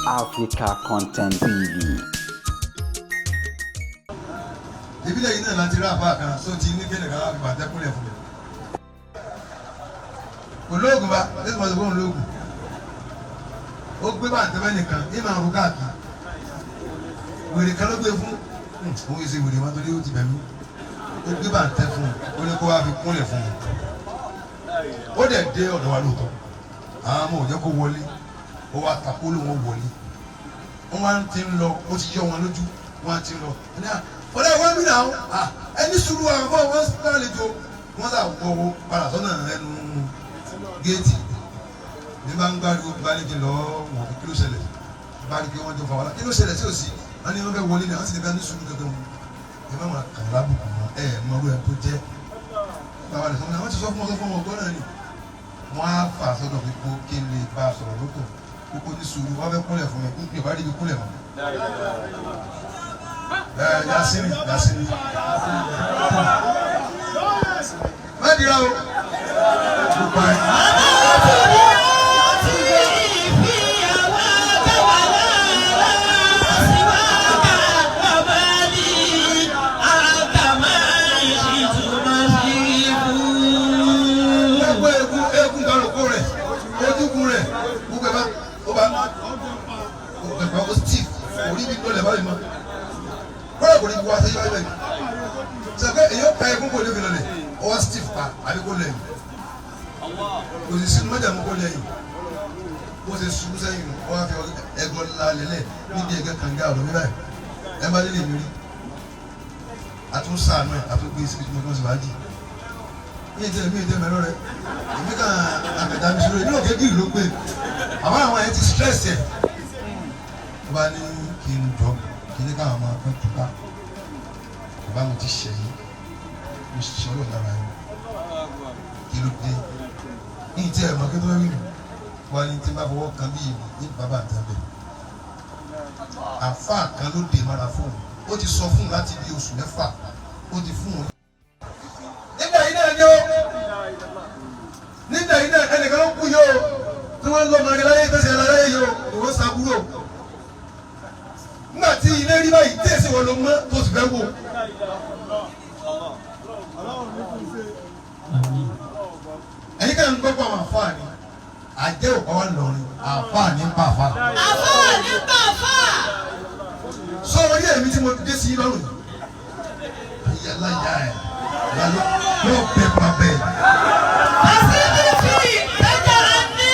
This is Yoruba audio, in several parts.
Africa Content TV. Ìbílẹ̀ yìí náà láti rí àbá kan tó ti ní kéde kan láti bàtẹ́ kúnlẹ̀ fún mi. Kò lóògùn bá lẹ́sìn máa sọ fún òun lóògùn. Ó gbé bàtẹ́ bẹ́ẹ̀ nìkan ní màá rú káàkiri. Wèrè kan ló gbé fún òun yìí ṣe wèrè wọn torí ó ti bẹ̀ mí. Ó gbé bàtẹ́ fún un, ó ní kó wá fi kúnlẹ̀ fún un. Ó dẹ̀ dé ọ̀dọ̀ wa lóòótọ́. Àwọn ọmọ òjẹ́ kó wọlé. Ó wá takó lóun ó wọlé. Wọ́n wá ti ń lọ, ó ti yọ wọn lójú, wọ́n á ti ń lọ. Ọ̀rẹ́ wọn bí náà ẹni sùúrù àwọn fún wọn lálejò wọn sà wọ padà sọ́nà ẹnu géètì ní bá ń gbáriwo bá ní kí n lọ wọn kí ló ṣẹlẹ̀ bá ní kí wọ́n jọ fà wàhálà kí ló ṣẹlẹ̀ sí òsì wọn ní wọn fẹ́ wọlé ní àwọn sì ní ká ní sùúrù kankan wọn ẹ má máa kàn lábùkù mọ́ ẹ mọ orú ẹ tó jẹ́ bàbá rẹ̀ sọ wọn ti sọ fún wọn sọ fún wọn gbọ́dọ̀ ni wọn á fà sọ́dọ̀ pé kó kí n lè bá a sọ̀rọ̀ lóko kókó ní sùúrù wọn fẹ́ kúnlẹ̀ fún mi n bá rí ibi kúnlẹ̀ mọ́. Yasini Yasini má dira o gbogbo ẹ. Gbogbo egun egun kálukú rẹ ojúkun rẹ gbogbo ẹ bá ó bá gbogbo ẹ bá ó steve orí mi lọlẹ báyìí mọ kọ́lá kò ní bu wá sẹ́yìn báyìí sọ pé èyí ó pa egun kò ní fi lọlẹ̀ ó wá steve pa àbí kò lẹ́yìn kò sì sínú mọ́jà mú kò lẹ́yìn bó ṣe ṣubú sẹ́yìn ó wá fi ẹgọ́ lálẹ́lẹ̀ níbi ẹgẹ́ kànga ọ̀dọ̀ mi báyìí ẹ bá délé mi rí àtúnṣàánú ẹ̀ àtúngbé síbi tí mo tún ṣe wájì mi ì tẹ́ mi ì tẹ́ mẹ́rọ rẹ èmi kàn àkàtà mi sórí èmi náà kékeré ló pé àmọ́ àwọn ẹ̀ ti stress ẹ̀ ó bá ní kí n jọ kí ní káwọn máa pẹ́ túká bàbá mo ti ṣẹ̀ yín mo ṣiṣẹ́ ọlọ́run lára yín kí ló dé ní ìtẹ́ ẹ̀ mọ́ kí tó rí mi wọ́n ní tí n bá fọwọ́ kan bí ìlú ní bàbá àtàbẹ̀ àfáà kan ló dè mara fóun ó ti sọ fún un láti bí oṣù mẹ́fà ó ti fún un. Nígbà yìí náà ni ó nígbà yìí náà ẹnìkan ló kú yìí o tí wọ́n ń lọ mọ̀rẹ́ láyé tó ṣe láyé yìí o òwò sàbúrò nígbà tí ilé rí báyìí tí èsì wọn ló mọ́ tó sì fẹ́ wò. Ẹ̀yin kan ń gbọ́ pé àwọn àfáà ni àjẹ́ òpá wa lọ́rin àfáà ní pa àfáà. Àfáà ní bàfà. Sọ orí èmi tí mo dé sí lọ́rùn yìí ìyá láyà ẹ̀ yóò bẹ pa bẹ́ẹ̀. Àsìkò ẹja ní.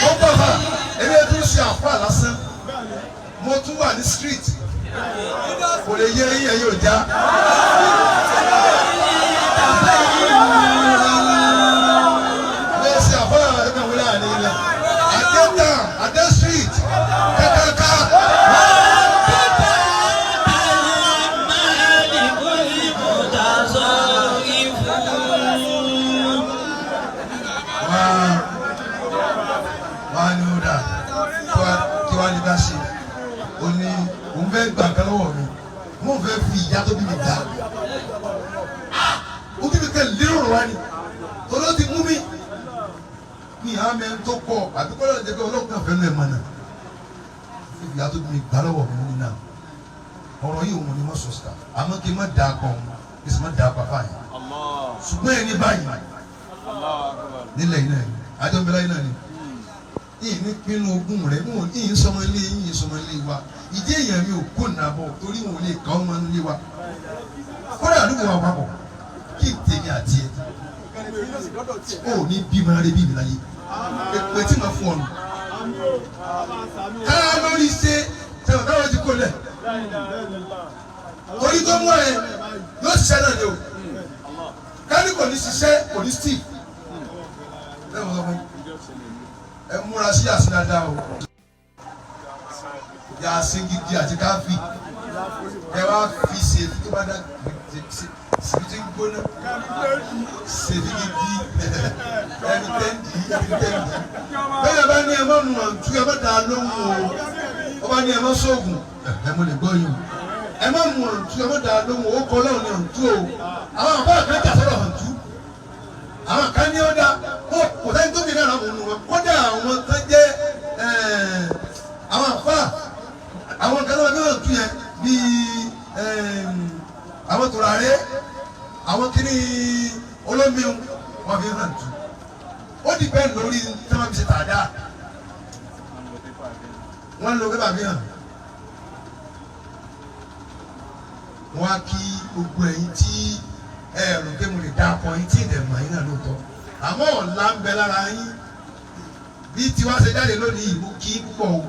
Ó bọ̀ fà èmi ẹ̀ tún ṣe àfáà lásán mo tún wà ní street kò lè yé eyín ẹ̀ yóò já. Lè ṣe àfáà ẹ̀ka wọlé àná ilẹ̀ àdé town àdé street kàkàkà. Wá ní ó dà kí wá ní bá ṣe ó ní òun fẹ́ gbà kan lọ́wọ́ mi mo fẹ́ fi ìyá tó bí mi dà ó bí mi kẹ́ lérò wá ni torí ó ti mú mi ní àmì ẹni tó kọ àbí kọ́lá jẹ́ pé ọlọ́run kan fẹ́ lọ ẹ̀ mọ̀nà fi ìyá tó bí mi gbà lọ́wọ́ mi nínú náà ọ̀rọ̀ yìí òun ni mo sọ síta àmọ́ kí n má dà kọ́ òun kí n sì má dà kọ́ afá yẹn ṣùgbọ́n ẹni báyìí nílẹ̀ yìí náà ni àjọ ń bẹ láyé náà ni yìí ní pinnu ogún rẹ mò ń yìí sọmọ ilé yìí sọmọ ilé wa ìdí èèyàn mi ò kó nàbọ torí wọn ò lè kà ọmọ ilé wa kódà àdúgbò wa papọ̀ kí n tèmi àti ẹ ò ní bímọ rẹ bí mi láyé èpè tí màá fún ọ nù káà lórí ṣe sẹ́wọ̀n káwọn ti kó lẹ̀ orí tó mú ẹ yóò ṣiṣẹ́ náà ni o káni kò ní ṣiṣẹ́ kò ní steve lẹ́wọ̀n sọ fún ẹ múra sí yàsí dáadáa o yàsí gidi àti káfí ẹ wá fi ṣèfi tó bá dá ṣèfi tí ń gbóná ṣèfi gidi ẹni tẹ́ǹdì ẹni tẹ́ǹdì bẹ́ẹ̀ bá ní ẹ má mú àǹtú ẹ má dáa lóhùn o ó bá ní ẹ má sóògùn ẹ mo lè gbọ́ yín o ẹ má mú àǹtú ẹ má dáa lóhùn o kọ́ lọ́hùn ní àǹtú o àwọn àbá kan jà sọ́dọ̀ àǹtú àwọn kan ní ó dá kó kò sẹ́ni tó fi náà mú un wọn kódà àwọn tó jẹ́ àwọn àfa Wọ́n lo pépà fi hàn. Wọ́n á kí gbogbo ẹ̀yin tí ẹ rò pé mo lè dá akọ yín tí ìdẹ̀mọ̀ yín náà lóòótọ́. Àmọ́ ọ̀la ń bẹ lára yín. Bí tiwa ṣe jáde lónìí mo kí púpọ̀ o.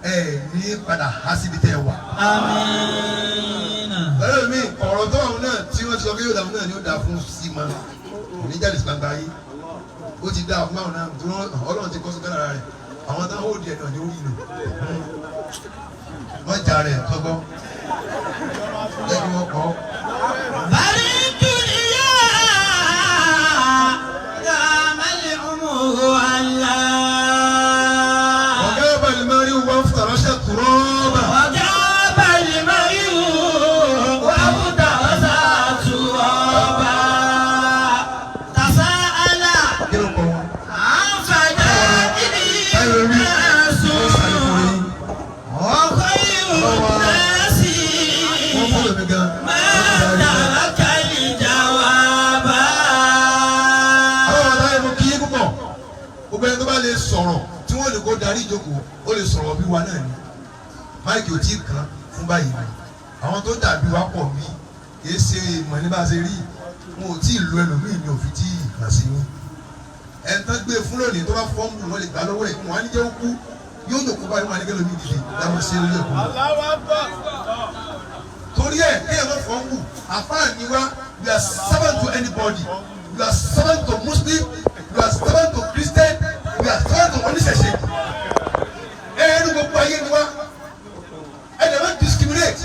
Ẹ ní padà há síbi tẹ́ ẹ wà. Àmín. Lọ́dọ̀ mi ọ̀rọ̀ tó àwọn náà tí wọ́n ti sọ pé yóò dà fún náà ni ó dà fún sí ma kò ní jáde sí gbangba yìí ó ti dà fún àwọn náà tó Ọlọ́run ti kọ́ sí kádàrá rẹ̀ àwọn táwọn ó di ẹ̀ náà ni ó rí lò wọ́n jà rẹ̀ tọ́gbọ́ lẹ́yìn wọn kọ́. بل الدنيا دام العمر الله. Ọ̀gá balùmọ́rí wọn fìtàrọ́ṣẹ́ tùrọ́ọ̀bà. وجاب المرء وابتغى ترابا تساءل Kí ló kọ́ wọn? عن فدائه Táyọ̀ rí الناس wọ́n ṣàlékún rí وخير الناس wọ́n fọ́lọ̀ mi gan. ما ترك الجواب. Àwọn ọ̀tá yẹn mo kí yín púpọ̀. Gbogbo ẹni tó bá lè sọ̀rọ̀ tí wọ́n lè kó darí ìjókòó ó lè sọ̀rọ̀ bí wa náà ni. Máìkì ò tí ì kàn fún báyìí ni. Àwọn tó dàbí wa pọ̀ mí kì í ṣe ìmọ̀ ní bá a ṣe rí. Wọn ò tí ì lo ẹlòmíì ni òfin tí ì kàn sí yín. Ẹni tán gbé fún lónìí tó bá fọ́ọ̀mù wọn lè gbà lọ́wọ́ ẹ̀ wọn á ní jẹ́ ó kú yóò jòkó báyìí wọn á ní kẹ́ lómi dìde láwọn ṣe lórí ẹ̀kọ́. Torí ẹ̀ kéèyàn má fọ́ọ̀mù àfáà ni wá. You are servant to anybody. You are servant to Muslim, you are servant to Christian, you are servant to oníṣẹ̀ṣe. Ẹnu gbogbo ayé ni wá. Ẹ dẹ̀ má discriminate.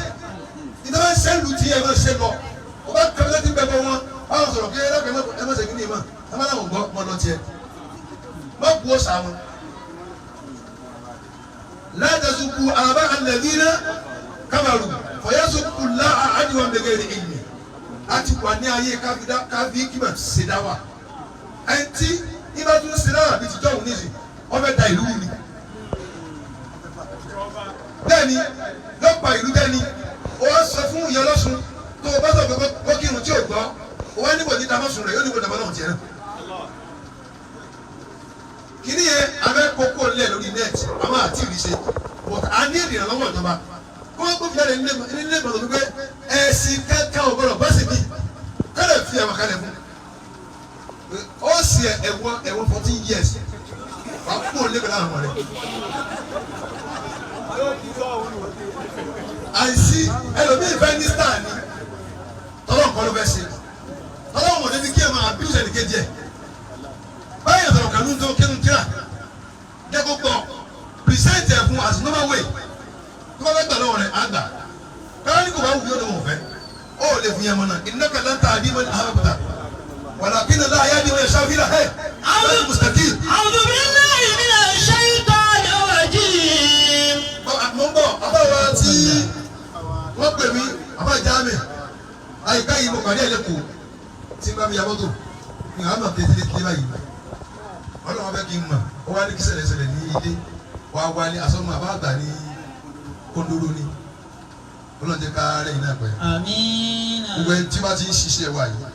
Ìdá máa ń ṣe lù tí ẹ máa ṣe lọ. O bá kẹ́mi láti bẹ̀ bọ̀ wọn. Báwọn sọ̀rọ̀ kí ẹ dákẹ́ ẹ má ṣe kí ni ìmọ̀. Ẹ má láwọn gbọ́ mọ lọ tiẹ̀. Má bu ọ̀sà wọn. La tasubbu aba alladhina kafaru fayasubbu Allaha adwan bighayri ilmi. A ti wà ní ayé káfí kí mà ṣe dá wà. Ẹni tí ibà tún ṣe dáwà bíi tijọ́ òun nísìn, wọ́n fẹ́ da ìlú wù ni. Bẹ́ẹ̀ni, lọ́pàá ìlú jẹ́ ni, ó wá sọ fún ìyá ọlọ́sùn tó o bá sọ pé kó kírun tí ò gbọ́, ó wá níbo ní damọ́sùn rẹ̀ yóò níbo dàmọ́ náà tiẹ̀ náà. Kìíní yẹn abẹ́ kókó lẹ̀ lórí net, àwọn àti ìrìṣe, but a ní ìrànlọ́wọ́ ìjọba. Kó wọ́n gbófin jáde nílé ìmọ̀tò wípé ẹ̀sìn kankan ò gbọ́dọ̀ bá sì bí kálẹ̀ fi ẹ̀wọ̀n kalẹ̀ fún. Ó sì ẹ̀wọ̀n ẹ̀wọ̀n 14 years wà á kú òun lébẹ̀lẹ̀ àwọn rẹ̀. Àìsí ẹlòmíì fẹ́ ní star ni tọ́lọ́ nǹkan ló fẹ́ ṣe tọ́lọ́ wọn débi kí ẹ máa abuse ẹnìkejì ẹ̀ báyìí ọ̀sọ̀rọ̀ kan ló ń tó kínú tíra jẹ́ kó gbọ́ present ẹ̀ fún as normal way tó bá fẹ́ gbà lọ́wọ́ rẹ̀ á gbà káwọn ní kò bá wù yóò lọ́wọ́ fẹ́ ó lè fún yẹn mọ́ náà innaka lan tahdi man ahbabta walakinna Allaha yahdi man yasha'u ila siratin mustaqim. أعوذ بالله من الشيطان الرجيم. Mo ń bọ̀ àbáwá tí wọ́n pè mí àbá ìjà mi àyíká yìí mo pàdé ẹ̀ lẹ́kọ̀ọ́ tí n bá mi ya mọ́tò ní àwọn àmọ̀ kékeré kékeré báyìí ọlọ́wọ́n fẹ́ kí n mọ̀ ó wá ní kí ṣẹlẹ̀ ṣẹlẹ̀ ní ilé wá wá ní asọ́mọ àbá àgbà ní kóńdóró ni Ọlọ́run jẹ́ ká rẹ̀ yín náà pẹ́. Àmín. Gbogbo ẹni tí wọ́n ti ń ṣiṣẹ́ wa yìí